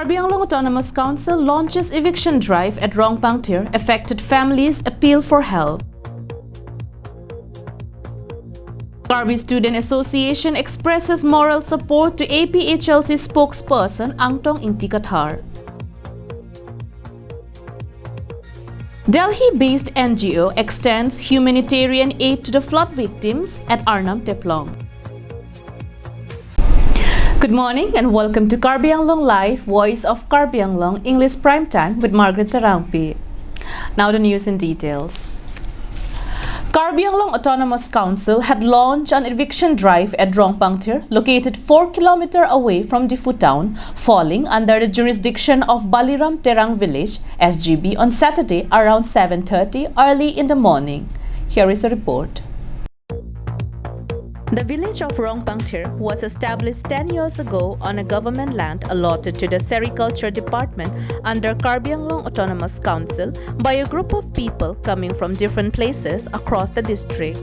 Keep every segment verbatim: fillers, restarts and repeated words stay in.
Karbi Anglong Autonomous Council launches eviction drive at Rongpangthir, affected families appeal for help. Karbi Student Association expresses moral support to A P H L C spokesperson Angtong Ingti Kathar. Delhi-based N G O extends humanitarian aid to the flood victims at Arnam Teplong. Good morning and welcome to Karbi Anglong Live, Voice of Karbi Anglong, English Prime Time with Margaret Terangpi. Now the news in details. Karbi Anglong Autonomous Council had launched an eviction drive at Rongpangthir, located four kilometer away from Diphu town, falling under the jurisdiction of Baliram Terang Village, S G B, on Saturday around seven thirty early in the morning. Here is a report. The village of Rongpangthir was established ten years ago on a government land allotted to the Sericulture Department under Karbi Anglong Autonomous Council by a group of people coming from different places across the district.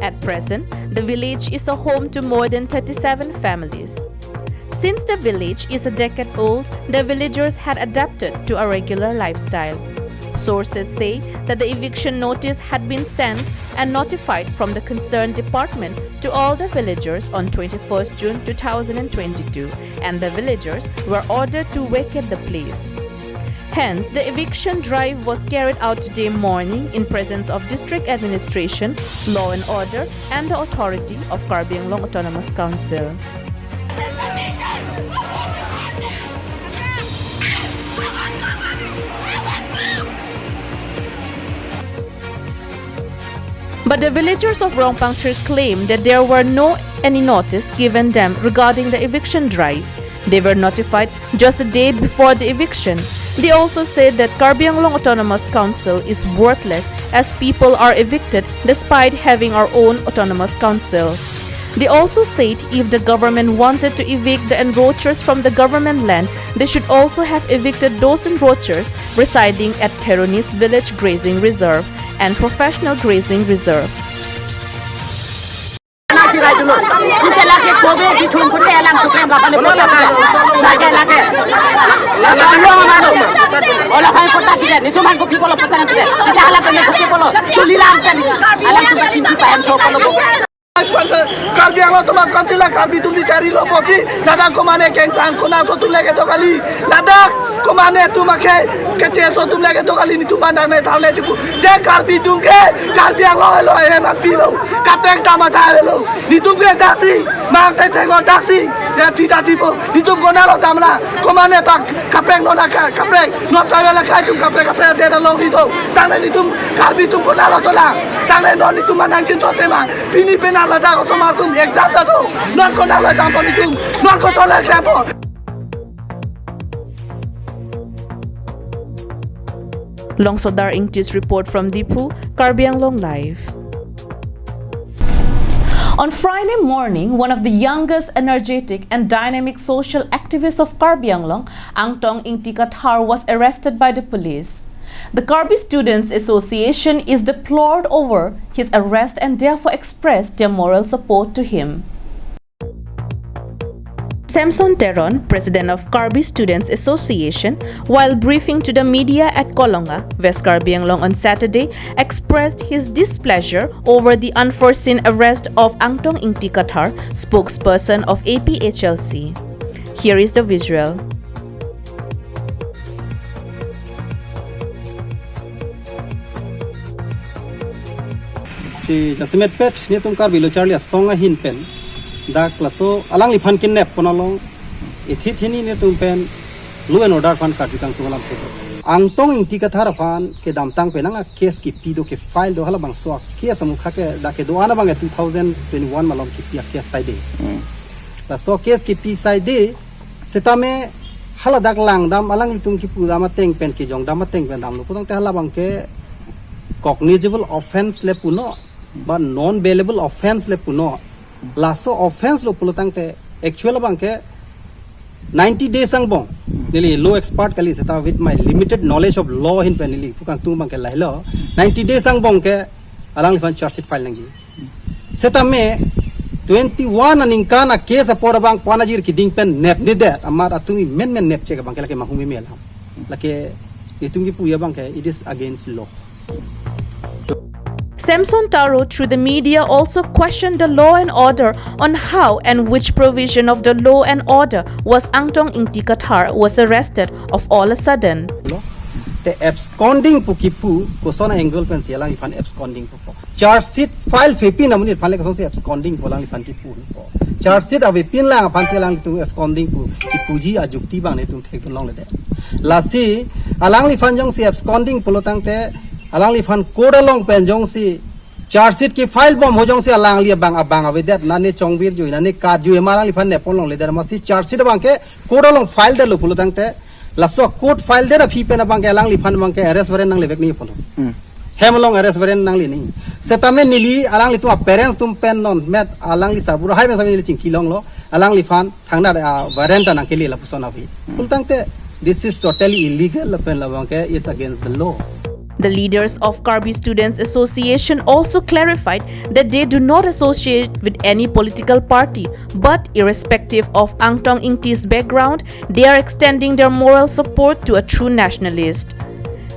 At present, the village is a home to more than thirty-seven families. Since the village is a decade old, the villagers had adapted to a regular lifestyle. Sources say that the eviction notice had been sent and notified from the concerned department to all the villagers on twenty-first June two thousand twenty-two, and the villagers were ordered to vacate the place. Hence, the eviction drive was carried out today morning in presence of district administration, law and order, and the authority of Karbi Anglong Autonomous Council. But the villagers of Rongpangthir claim that there were no any notice given them regarding the eviction drive. They were notified just a day before the eviction. They also said that Karbi Anglong Autonomous Council is worthless as people are evicted despite having our own autonomous council. They also said if the government wanted to evict the encroachers from the government land, they should also have evicted those encroachers residing at Kheronis Village Grazing Reserve and Professional Grazing Reserve. Karbi Anglong Autonomous Council la Karbi atum si charilo pusi, ladak komane kengsang konat aso atum le kedo kali, ladak komane atum akhei keche aso atum le kedo kali, netum abang nangne tharle chipu. Je Karbi atum ke, Karbi Anglong helo, eh, man pilo, kaprek dam athai helo, netum ke daksi, mang te thenglo daksi, ya tita tipo, netum konatlo damra, komane pak, kaprek non aka, kaprek, non tribal akhei atum kaprek, kaprek adet along rito, tangte netum, Karbi atum konatlo dolang, tangte non netum abang nangchinchot che ma, pini penang ladak osomar atum exam ta do. Non konatlo dampo netum. Non koson le dampo. Longsodar Ingti's report from Diphu, Karbi Anglong Live. On Friday morning, one of the youngest, energetic and dynamic social activists of Karbi Anglong, Angtong Ingti Kathar, was arrested by the police. The Karbi Students Association is deplored over his arrest and therefore expressed their moral support to him. Samson Teron, president of Karbi Students Association, while briefing to the media at Kolonga, West Karbi Anglong on Saturday, expressed his displeasure over the unforeseen arrest of Angtong Ingti Kathar, spokesperson of A P H L C. Here is the visual. Si jasemet pet netum Karbi lo charli asong ahin pen dak laso alangliphan kenep pon along ithit hini netum pen law and order aphan karju kangtung alam kedo. Angtong Ingti Kathar aphan kedamtang penang a-case kipi do, ke-file do, halabangso a-case amukha ke dak kedo-an abang ke two thousand twenty-one malom kipi a-case saide. Hmm. Laso case kipi saide, setame haladak langdam, alanglitum kipu dam ateng pen, kejong dam ateng pen damlo putangte halabang ke cognizable offence le punon, ba non bailable offence le punon. Laso offence lo pulotangte actual abang ke ninety days angbong. Neli law expert kali seta, with my limited knowledge of law ahin pen neli pu kangtung abang ke lahelo. Ninety days angbong ke alangliphan charge sheet file nangji. Setame twenty-one aningkan a case apor abang pon ajir keding pen nepnedet amat atum imen men nepchek abang ke lake mahum email ham. Lake itum kipu abang ke it is against law. Samson Taro, through the media, also questioned the law and order on how and which provision of the law and order was Angtong Ingti Kathar was arrested of all a sudden. Te absconding pu kipu, koson angle pensi alangliphan absconding pu po. Charge sheet file phepi na monit aphan le kosonsi absconding pu alangliphan kipu po. Charge sheet avepin lang aphansi alanglitum absconding pu kipuji ajukti abang netum thekdun longledet. Lasi alangliphan jongsi absconding pulo tangte alangliphan court along pen jongsi charge sheet kefile bom ho jongsi alangli abang abang avedet, nane chongbirjui, nane katjui ma alangliphan nepon longledet, amatsi charge sheet abang ke court along file detlo pulo tangte, laso court file det aphi pen abang ke alangliphan abang ke arrest warrant nanglevek nangji pulo. Hmm. Hem along arrest warrant nangli nangji. Setame neli alanglitum a-parents atum pen non met alangli sarbura hai pen setame neli chingki longlo, alangliphan thangnat a-warrant ta nangkele lapuson aphi. Hmm. Pulo tangte, this is totally illegal lapen labang ke it's against the law. The leaders of Karbi Students Association also clarified that they do not associate with any political party, but irrespective of Angtong Ingti's background, they are extending their moral support to a true nationalist.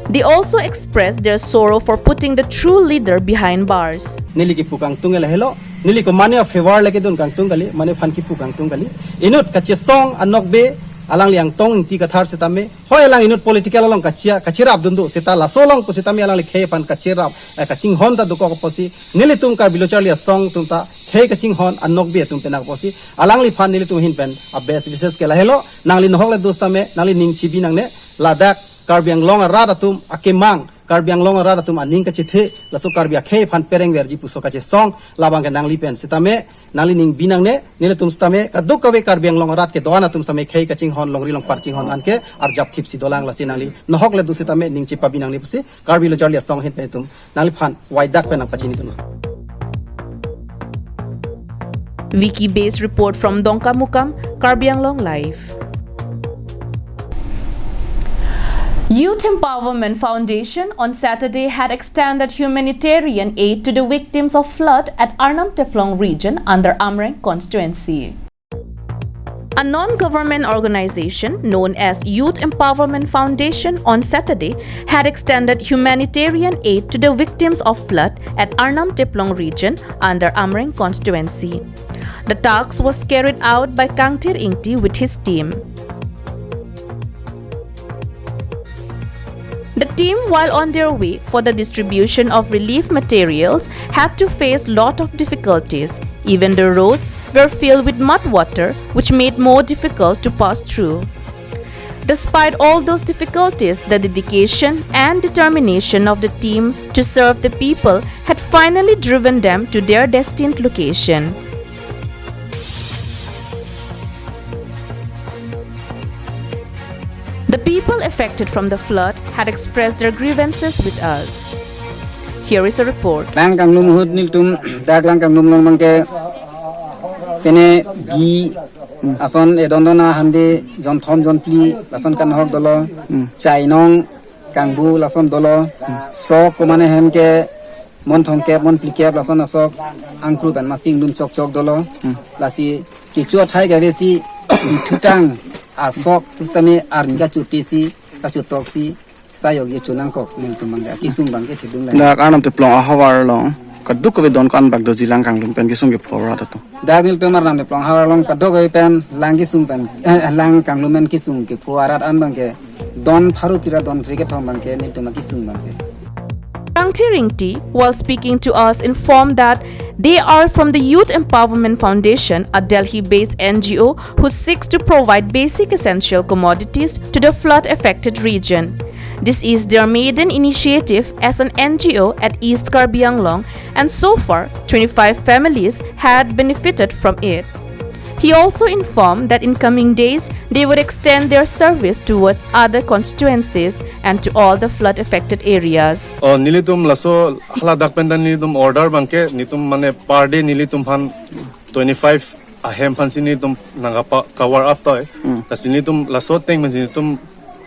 They also expressed their sorrow for putting the true leader behind bars. Neli kipu kangtung lahelo, neli ko mane a-favor le kedun kangtung kali, mane aphan kipu kangtung kali. Inut kachesong anokbe alangli Angtong Ingti Kathar setame, hoi alang inut political along kachia, kachirap dundu seta laso along pu setame alangli khei aphan kachirap, eh, kachinghon ta dokok apotsi, nelitum Karbi Lo Charli Asong atum ta khei kachinghon anokbe atum pen apotsi, alangliphan nelitum ahin pen a-best wishes ke lahelo, nangli nohok le do setame, nangli ning chibi nangne, ladak Karbi Anglong arat atum akemang, Karbi Anglong arat atum aning kachethe, laso Karbi akhei aphan perengverji puso kachesong, labang ke nangli pen setame, nangli ning bi nangne, nelitum setame, kadokave Karbi Anglong arat kedo-an atum setame khei kachinghon, longri longpar chinghon an ke arjap thipsi dolang, lasi nangli nohok le do setame ning chepabi nangne pusi, Karbi Lo Charli Asong ahin pen itum nangliphan waidak pen nangpachinidun. Wiki based report from Dongkamukam, Karbi Anglong Live. Youth Empowerment Foundation on Saturday had extended humanitarian aid to the victims of flood at Arnam Teplong region under Amreng constituency. A non-government organization known as Youth Empowerment Foundation on Saturday had extended humanitarian aid to the victims of flood at Arnam Teplong region under Amreng constituency. The task was carried out by Kangthir Ingti with his team. The team, while on their way for the distribution of relief materials, had to face lot of difficulties. Even the roads were filled with mud water, which made more difficult to pass through. Despite all those difficulties, the dedication and determination of the team to serve the people had finally driven them to their destined location. The people affected from the flood had expressed their grievances with us. Here is a report. Lang kanglum ahut nelitum, dak lang kanglum along abang ke, pene bi ason edon don a hande, jonthom jonphli lason kanghok dolo, chainong kangbu lason dolo, sok komane hem ke mon thomkep, mon phlikep lason asok angkru pen masing dum chokchok dolo. Hmm. Lasi kecho athai kave si ithutang asok pusitame arni kachuti si, kachutok si, sayok ye chunangkok nelitum abang ke, kesung abang ke chedung lang. Dak Arnam Teplong ahavar along kadokave don ko-an bak doji lang kanglum pen kesung kepho arat atum. Dak nelitum Arnam Teplong ahavar along kadokave pen lang kesung pen, eh, lang kanglum pen kesung kepho arat an abang ke don pharo phli ra don phli kethom abang ke nelitum akesung abang ke. Kangthir Ingti, while speaking to us, informed that they are from the Youth Empowerment Foundation, a Delhi-based N G O who seeks to provide basic essential commodities to the flood-affected region. This is their maiden initiative as an N G O at East Karbi Anglong, and so far, twenty-five families had benefited from it. He also informed that in coming days, they would extend their service towards other constituencies and to all the flood-affected areas. Oh, nelitum laso haladak pen ta nelitum order abang ke, nelitum mane per day nelitum aphan twenty-five ahem aphansi nelitum nangkapa cover up toi. Hmm. Lasi nelitum laso ateng pensi nelitum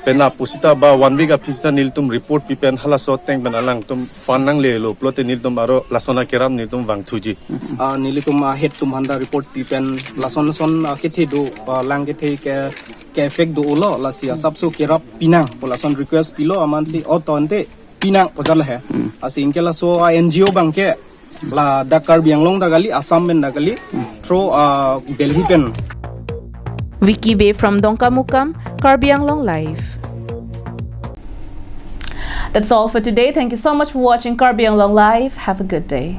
Penap pusita ba one week aphi sita nelitum report pi pen halaso ateng pen alangtum fund nanglelo pulote nelitum aro lason akerap nelitum vangthuji. Ah, nelitum ahead atum aphanta report pi pen lason lason, ah, kethe do, ah, lang kethe ke, ke effect do-olo, lasi asapso kerap pinang pu lason request pilo, amatsi o tonte pinang pu jala he. Lasi anke laso a N G O abangke ladak Karbi Anglong ta kali, Assam pen ta kali, through, ah, Delhi pen. Vicky Bey from Dongkamukam, Karbi Anglong Live. That's all for today. Thank you so much for watching Karbi Anglong Live. Have a good day.